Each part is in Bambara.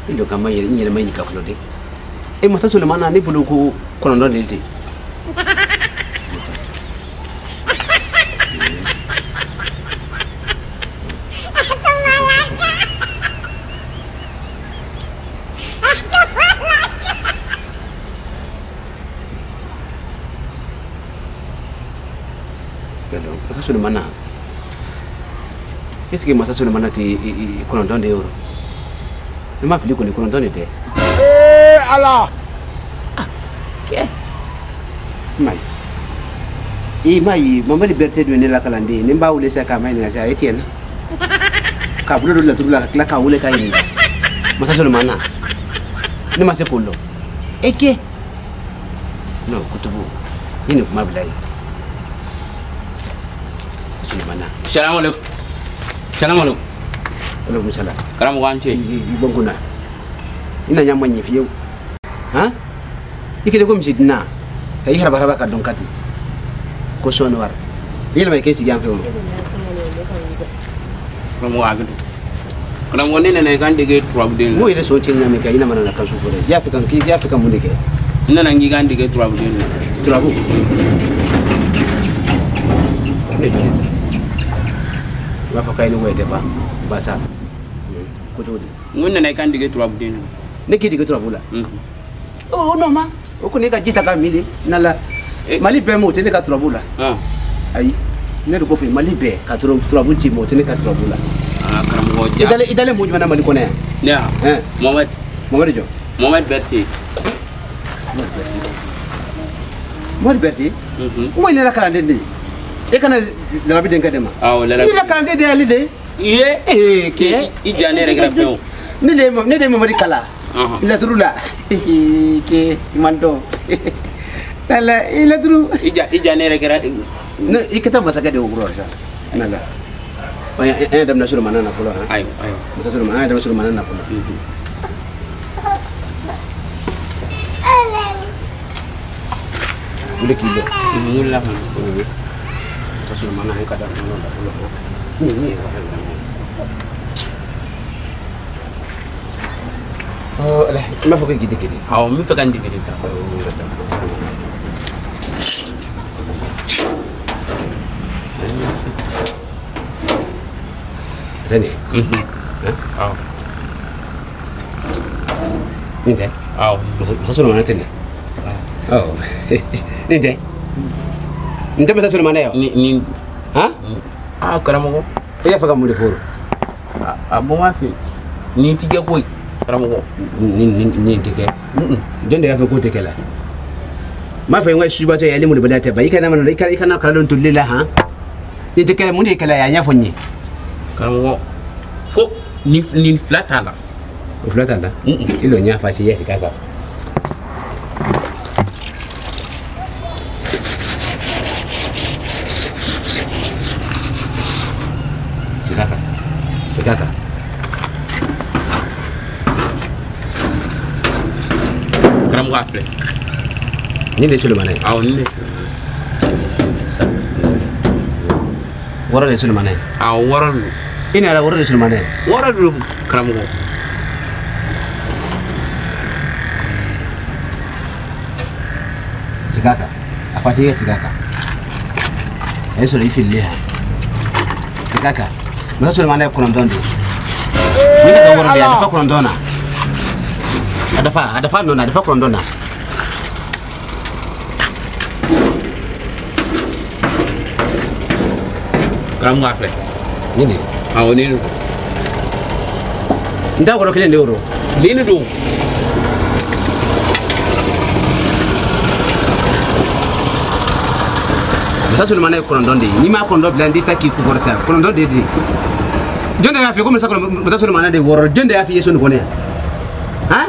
I jɔ ka ma yɛrɛ n yɛrɛ ma ɲininka fɔlɔ de. E Masa Sulemana ne bolo ko 9 de de. Masa Sulemana est-ce que Masa Sulemana tɛ 9 de ye o? Ne ma fili kɔni 9 de tɛ. Ee Ala! Ah, kɛ. Mayi. I ma ye Mamadi Berete dun ye ne la kalanden ye. Ni n b'a wele sisan k'a ma ɲininka sisan a ye tiɲɛ na. K'a bolo don laturu la ka tila k'a wele k'a ɲininka. Masa Sulemana ne ma se k'o lɔn. E kɛ. Non, kutubu. Ni nin kuma bila yen. Sulemana. Salamu alaikum. Salamu alaikum. Alaikum salam. Karamɔgɔ an ce. I bɔ n kunna. I na ɲa ma ɲɛ fiyewu. Han? I kɛlen ko misi dunan. Ka i harabaraba ka dɔn kati. Ko sɔn wari. I yɛlɛma i k'e sigi an fɛ o. Karamɔgɔ hakili. Karamɔgɔ ne nana i ka n dege turabuden la. N ko yɛrɛ sɔn cɛ ɲa min kɛ i na mana na kan su fɔ dɛ. I y'a fɛ ka i y'a fɛ ka mun de kɛ? N nana n k'i ka n dege turabuden la. Turabu? Ne joli ta. I b'a fɔ k'a ye ne wɔyɔ tɛ ban. Basa. Ko cogo di? N ko n nana i ka n dege turabuden la. Ne k'i dege turabu la? O non ma. O kɔni e ka ji ta ka min de. Nala. Mali bɛɛ ma o tɛ ne ka turabu la. Ayi. Ne de ko fɛ Mali bɛɛ ka turabu ci ma o tɛ ne ka turabu la. Karamɔgɔ ja. I dalen mun jumɛn na Mali kɔnɔ yan? Ne ya. Mohamed. Mohamed jɔn? Mohamed Berete. Mohamed Berete? N ko ne la kalanden de ye. E kana Larabi denkɛ de ma. Awɔ Larabi. I la kalanden de y'ale de ye. Iye. Ee kɛ. I ja ne yɛrɛ kɛra fɛn o. Ne de ye Mamadi kalan. Laturu la. Kɛ i man dɔn. Lala i laturu. I ja ne yɛrɛ kɛra. Ne i ka taa masakɛ de o kɔrɔ sa. Nala. An y'a daminɛ Sulemana na fɔlɔ han. Ayiwa ayiwa. Masa Sulemana an y'a daminɛ Sulemana na fɔlɔ. Wuli k'i jɔ. N wulila ka na. Masa Sulemana an ka daminɛ la fɔlɔ. Ni yɛrɛ ka fɛn daminɛ. Ala i m'a fɔ k'i dege de. Awɔ n bɛ fɛ ka n dege de. Tɛ nin ye? Awɔ. Nin tɛ? Awɔ. Masa Sulemana tɛ nin? Awɔ. Nin tɛ? Nin tɛ Masa Sulemana ye wa? Nin. Han? Aa karamɔgɔ. E y'a fɛ ka mun de fɔ o? A bɔ n b'a fɛ nin ti kɛ koyi karamɔgɔ. Nin tɛ kɛ. Jɔn de y'a fɔ k'o tɛ kɛ la? N b'a fɛ n ka subatɔ ye ale molobaliya tɛ ban i kana i kana kalan toli la han. Nin tɛ kɛ mun de ye kɛlɛ ye a ɲɛfɔ n ye. Karamɔgɔ ko nin fila t'a la. O fila t'a la? I lɔ n y'a fɔ a ye sigi a kan. Sigi a kan. Sigi a kan. Karamɔgɔ a filɛ. Nin de ye Sulemana ye? Awɔ nin de ye Sulemana ye. Wɔɔrɔ de ye Sulemana ye? Awɔ wɔɔrɔ de don. I nana wɔɔrɔ de ye Sulemana ye? Wɔɔrɔ de don karamɔgɔ. Sigi a kan. A fa sigi a kan. A ye sɔrɔ i fililen yan. Sigi a kan. Masa Sulemana ye 9 de ye. Ni ka wɔɔrɔ de ye a dafa 9 na. A dafa nɔ na a dafa 9 na. Karamɔgɔ a filɛ. Nin de? Awɔ nin de don. N t'a kɔrɔ kelen de y'o rɔ. Nin de don. Masa Sulemana ye 9 de ye. N'i m'a 9 bila n t'i ta k'i kun kɔrɔ sisan. 9 de ye. Jɔn de y'a f'i ye ko Masa Sulemana de ye wɔɔrɔ? Jɔn de y'a f'i ye so nin kɔnɔ yan? Han?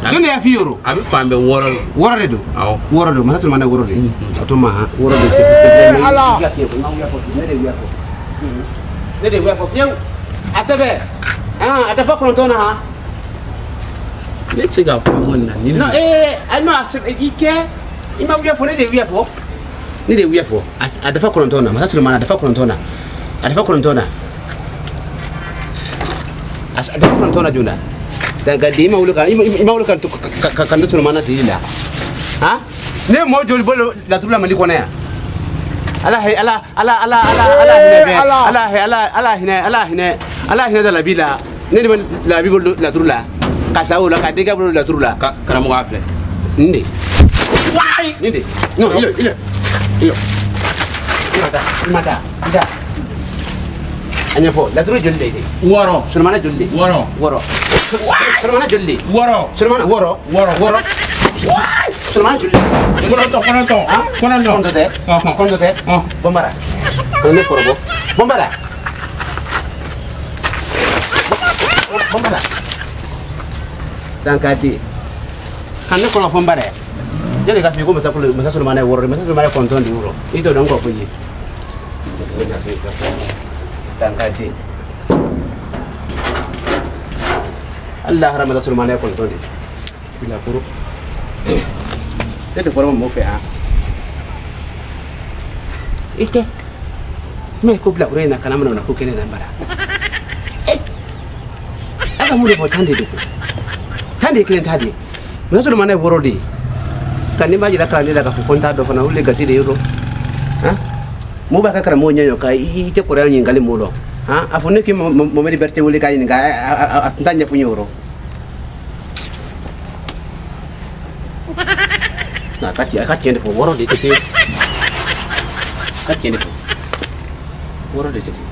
Jɔn de y'a f'i ye o? A bɛ fan bɛɛ wɔɔrɔ la. Wɔɔrɔ de don? Awɔ. Wɔɔrɔ don. Masa Sulemana ye wɔɔrɔ de ye. A to ma han. Wɔɔrɔ de. Ala! Ne de y'a fɔ. Ne de y'a fɔ fiyewu. A sɛbɛn. A dafa 9 na han. Ne tɛ se k'a fɔ ko nin na nin. Non non a sɛbɛn i kɛ i ma wuya fɔ ne de ye wuya fɔ. Ne de ye wuya fɔ. A dafa 9 na. Masa Sulemana a dafa 9 na. A dafa 9 na. A dafa 9 na joona. Dankaden i ma wuli ka i ma wuli ka ka ne Solomana tigi la han ne mɔgɔ joli bolo laturu la Mali kɔnɔ yan ala ala ala ala ala ala hinɛ bɛɛ ala ala ala hinɛ ala hinɛ ala hinɛ da labi la ne de bɛ labi bolo laturu la ka sa o la ka denkɛ bolo laturu la karamɔgɔ a filɛ nin de nin de non ilo ilo ilo i ma taa i taa a ɲɛfɔ laturu joli de ye 6 Solomana joli de 6 6 Solomana joli de 6 Solomana 6 6 6 Solomana joli de 9 9 kɔnɔntɔn tɛ kɔnɔntɔn tɛ bɔnbara ne kɔrɔbɔ bɔnbara bɔnbara dankaden ka ne kɔrɔ fɔ n bara jeli ka f'i ko masa Solomana ye 6 de masa Solomana ye 9 de ye wɔrɔ i t'o dɔn n kɔ fɔ i ye dankaden hali lahara masa Solomana ye 9 de bilakoro ne tɛ kɔrɔbɔ mɔgɔ fɛ yan i tɛ mɛ ko bilakoro in na kana mana ko kɛnɛ na n bara a ka mun de fɔ 10 de ko 10 de ye kelen ta de ye masa Solomana ye 6 de ye ka ni b'a jira kalanden la k'a fɔ ko n t'a dɔn fana olu de gasi de ye dɔn han mɔgɔ b'a ka karamɔgɔ ɲɛ ɲɔ ka i tɛ kɔrɔya ɲininkali m'o lɔ han a fɔ ne k'i Mohamed Berete wele k'a ɲininka a tun t'a ɲɛfɔ n ye o rɔ a ka tiɲɛ de fɔ 6 de tɛ kelen a ka tiɲɛ de fɔ 6 de tɛ kelen.